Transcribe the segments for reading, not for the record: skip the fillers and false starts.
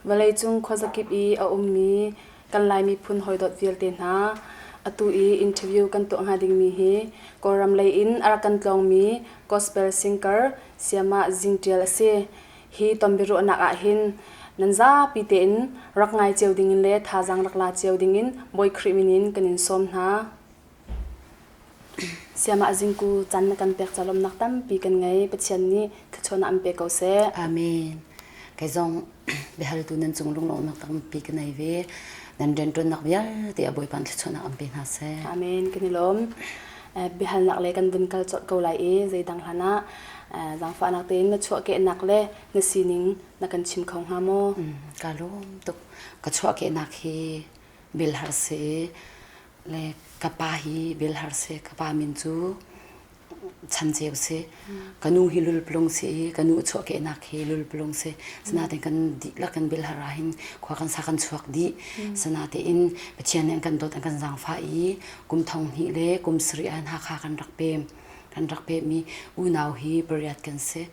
Vawleicung khuazakip i a ummi kan Lai miphun hawidawt vialte hna, atu i interview kan tuah hnga dingmi hi Kawlram lei in a rak kan tlawngmi gospel singer Sayamah Zing Ṭial a si. Hi tonbiaruahnak ahhin nan zapi tein rak ngai cio dingin le thazaang rak la cio dingin Bawi Khrih min in kan in sawm hna. Sayamah Zingku caan na kan pek ca lawmnak tampi kan ngei. Pathian nih thluachuahnak an pe ko seh. Amen. Kei zong biahaltu nan cung lunglawmhnak tampi ka nei ve. Nan rianṭuannak vialte a Bawipa thluachuahnak an pe hna seh. Amen. Kan i lawm. Biahalnak le kan vun kal colh ko lai i zeidang hlan ah zaangfahnak tein na chuahkehnak le na sining na kan chim kho hnga maw? Ka lawm tuk. Ka chuahkehnak hi bilhar si le ka pa hi bilhar si. Ka pa min cu Chanceu si. Ka nu hi lulplung si i ka nu chuahkehnak hi lulplung si. Sinain kan dihlak kan bilhar ah hin khua kan sa kan chuak dih. Sinain Pathian nih an kan dawt an kan zaangfah i kum thong hnih le kum sarih ah Hakha kan rak pem. Kan rak pemmi unau hi pariat kan si.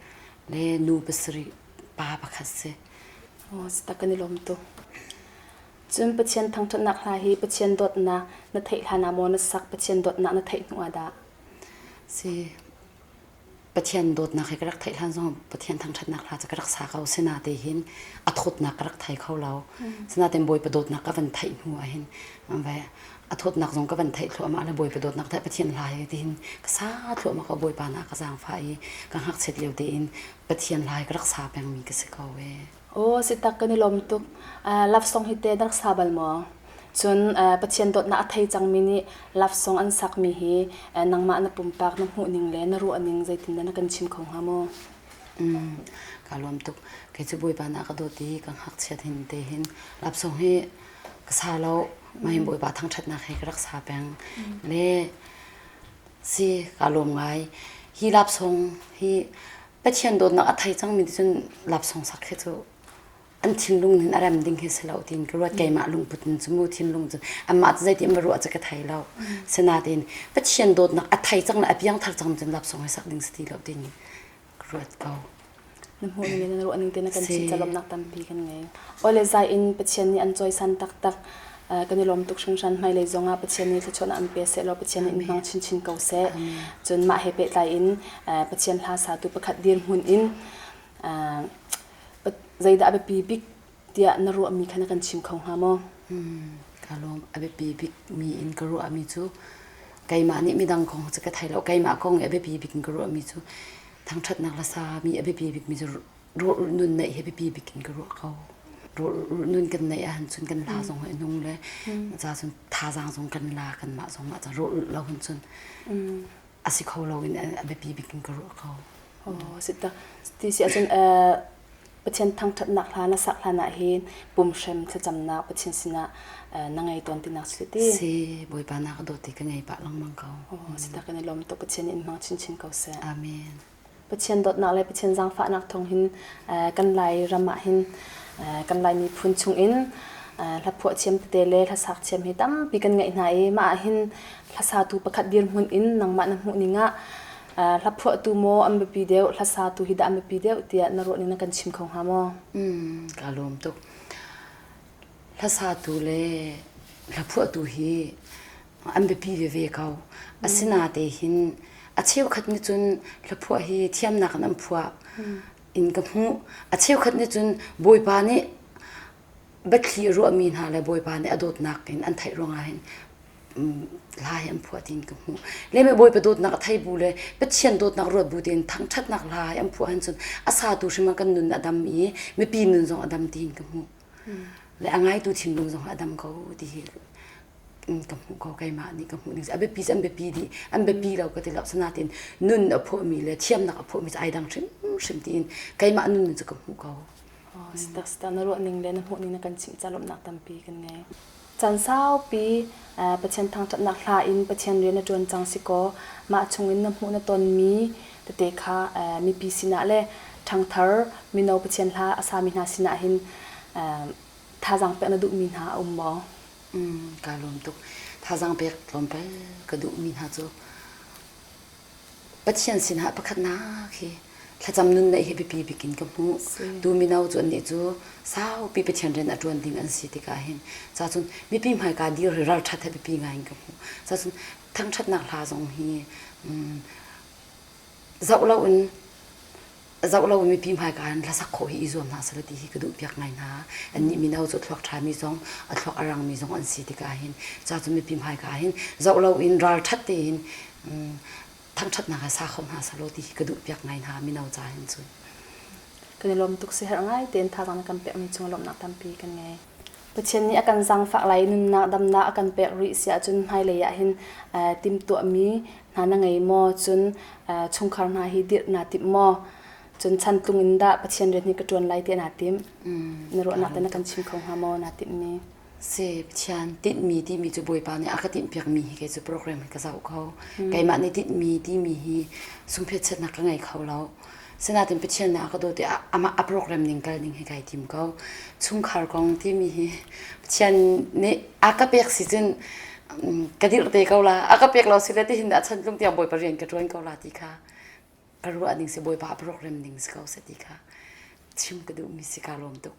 Le nu pasarih pa pakhat si. Oh, tak kan i lawm tuk. Cun Pathian thangṭhatnak hla hi Pathian dawtnak na theih hlan ah maw na sak, Pathian dawtnak na theih hnu ah dah? Si Pathian dawtnak hi ka rak theih hlan zong Pathian thangṭhatnak hla cu ka rak sa ko sinatein hin a thawtnak ka rak thei kho lo. Sinatein Bawipa dawtnak ka van theih hnu ah hin a thawtnak zong ka van theih thluahmah le Bawipa dawtnak theih Pathian hla hi tihin ka sa thluahmah ko Bawipa na ka zaangfah i ka ngakchiat lio tein Pathian hla hi ka rak sa pengmi ka si ko ee. Aw si tak kan i lawm tuk. Love song hi te na rak sa bal maw? Cun Pathian dawtnak a thei cangmi nih love song an sakmi hi nangmah na pumpak na hmuhning le na ruahning zeitindah na kan chim kho hnga maw? Kaa lawm tuk. Kei cu Bawipa na ka dawt i ka ngakchiat hin te hin love song hi ka sa lo. Mah hin Bawipa thangṭhatnak hi ka rak sa peng. Le si kaa lawm ngai. Hi love song hi Pathian dawtnak a thei cangmi nih cun lapsong sak hi cu an thinlung in a rem ding hi si lo tiin ka ruat keimah lungput in cu mu thinlung cu anmah cu zeitin ma ruah cu ka thei lo sinain Pathian dawtnak a thei cang le a piangthar cang cun lapsong hi sak ding si ti lo tiin ka ruat ko na hmuh ning na ruah ning te na kan chim calomnak tampi kan ngei ole zai in Pathian nih an cawisan taktak kan i lawm tuk hringhran hmailei zongah Pathian nih thluachuahnak an pe seh law Pathian nih in hmang chinchin ko seh cun mah he pehtlai in Pathian hla satu pakhat dirhmun in zeidah a biapi bik tiah na ruahmi kha na kan chim kho hnga maw? Ka lawm a biapi bik mi in ka ruahmi cu keimah nih midang kong cu ka thei lo keimah kong i a biapi bik in ka ruahmi cu thangṭhatnak la sa mi a biapi bik mi cu rawlulh nun neih hi biapi bik in ka ruah ko. Rawlulh nun kan neih ahhin cun kan hla zong hi a nung le ca cun thazaang zong kan la kanmah zong ah rawlulh lo hin cun a si kho lo in a biapi bik in ka ruah ko. Oh, si ta ti si ahcun Pathian thangṭhatnak hla na sak hlan ah hin pumhrem thlacamnak Pathian sinah na ngei tawn tinak si ti. Si, Bawipa na ka dawt ti ka ngei pah lengmang ko. Oh, si ta kan i lawm tuk Pathian in hmang chinchin ko seh. Amen. Pathian dawtnak le Pathian zaangfahnak thawng hin kan Lai ram ah hin kan Lai miphun chungin hlaphuah thiam tete le hlasak thiam hi tampi kan ngeih hna i mah ah hin hlasatu pakhat dirhmun in nangmah na hmuh ning ah hlaphuahtu maw an biapi deuh hlasatu hi dah an biapi deuh tiah na ruah ning na kan chim kho hnga maw? Kaa lawm tuk. Hlasatu le hlaphuahtu hi an biapi veve ko. Asinain hin a cheukhat nih cun hlaphuah hi thiamnak in an phuah in ka hmuh. A cheukhat nih cun Bawipa nih biathli a ruahmi hna le Bawipa nih a dawtnak in an theih ruangah hin hla hi an phuah tiin ka hmuh. Le Bawipa dawtnak a thei bu le Pathian dawtnak ruat bu tein thangṭhatnak hla hi an phuah ahcun a satu hrim ah kan nun a dam i mipi nun zong a dam tiin ka hmuh. Le a ngaitu thinlung zong a dam ko ti hi ka hmuh ko keimah nih ka hmuh ning a biapi cu an biapi dih an biapi lo ka ti lo sinain nun a phuahmi le thiamnak a phuahmi cu ai dang hrimhrim tiin keimah nun cu ka hmuh ko. Sita sita na ruah ning le na hmuh ning na kan chimh ca lawmhnak tampi kan ngei. Caan saupi Pathian thangṭhatnak hla in Pathian rian na ṭuan cang si kaw mah chungin na hmuh na tonmi tete kha mipi sinah le ṭhangthar mino Pathian hla a sami hna sinah hin thazaang pek na duhmi hna a um maw? Kaa lawm tuk. Thazaang pek tlawmpal ka duhmi hna cu Pathian sinah pakhatnak hi Thlacam nun neih hi biapi bik in ka hmuh. Tu mino cu annih cu saupi Pathian rian a ṭuan ding an si tikah hin ca cun mipi hmaika dir hi ralṭhat hi biapi ngai in ka hmuh. Ca cun thangṭhatnak hla zong hi zoh loin zoh lo mipi hmaika in hlasak khawh hi i zuam hna seh ti hi ka duh piak ngai hna. Annih mino cu thluak ṭhami zong a thluak a rangmi zong an si tikah hin ca cu mipi hmaika hin zoh loin ralṭhat tein thangṭhatnak ah sa kho hna seh law ti hi ka duh piak ngai hna mino ca hin cun. Kan i lawm tuk siherh ngai tein thazaang na kan pekmi cung lawmhnak tampi kan ngei. Pathian nih a kan zaangfah lai nunnak damnak a kan pek rih si ahcun hmailei ah hin timhtuahmi hna na ngei maw cun chungkhar hna hi dirh naa timh maw cun chantlung in dah Pathian rian hi ka ṭuan lai tiah naa timh na ruahnak te na kan chim kho hnga maw naa timhmi Si Pathian tinhmi timi cu Bawipa nih a ka tinhpiakmi hi kei cu program hi ka zoh kho. Keimah nih tinhmi timi hi sungphiatchiatnak ka ngei kho lo. Sinain Pathian nih a ka dawt i amah a program ning kal ning hi kai tim ko. Chungkhar kong timi hi Pathian nih a ka pek si cun ka dirh te ko la. A ka pek lo si le tihin a chantlung tiang Bawipa rian ka ṭuan ko la ti kha ka ruah ning si Bawipa a program ning si ko seh ti kha chim ka duhmi si ka lawm tuk.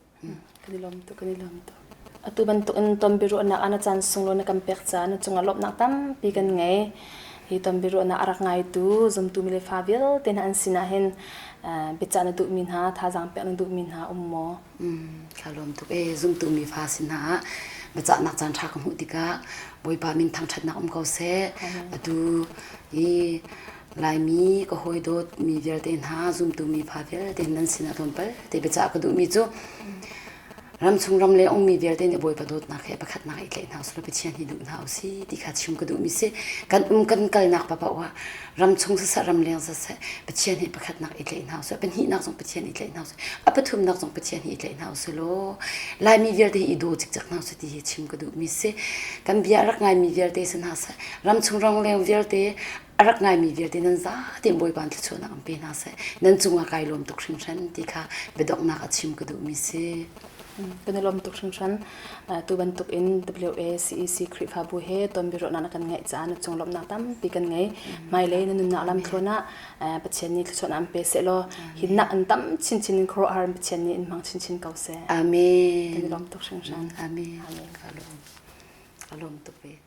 Kan i lawm tuk, kan i lawm tuk. Atu bantuk in tonbiaruahnak ah na caan sunglawi na kan pek caah na cungah lawmhnak tampi kan ngei. Hi tonbiaruahnak a rak ngaitu zumtu mi le fa vialte hna an sinah hin biacah na duhmi hna, thazaang pek na duhmi hna um maw? Ka lawm tuk ee. Zumtu mi fa sin hna ah biacahnak caan ṭha ka hmuh tikah Bawipa min thangṭhatnak um ko seh. Atu i Laimi ka hawi dawt mi vialte hna zumtu mi fa vialte nan sinah tlawmpal te biacah ka duhmi cu ramchung ram le ummi vialte nih Bawipa dawtnak he pakhatnak i tlaih hna usih Pathian hi duh hna usih ti kha chim ka duhmi si kan um kan kalnak paoh ah ramchung siseh ramleng siseh Pathian hi pakhatnak i tlaih hna usih pahnihnak zong Pathian i tlaih hna usih a pathumnak zong Pathian hi i tlaih hna usih law Laimi vialte hi i daw cikcek hna usih ti hi chim ka duhmi si kan bia rak ngaimi vialte si hna seh ramchung ramleng vialte a rak ngaimi vialte nan zatein Bawipa thluachuahnak an pe hna seh nan cungah kai lawm tuk hringhran ti kha biadonghnak a chim ka duhmi si. Kan i lawm tuk hringhran. Tu bantuk in WACEC Khrihfabu he tonbiaruahnak na kan ngeih caah na cung lawmhnak tampi kan ngei. Hmailei na nunnak lamthluan ah Pathian nih thluachuahnak an pe seh law hinnak an tam chinchin in khuaruahhar in Pathian nih in hmang chinchin ko seh. Amen. Kan i lawm tuk hringhran. Amen. Amen. Ka lawm. Ka lawm tuk ve.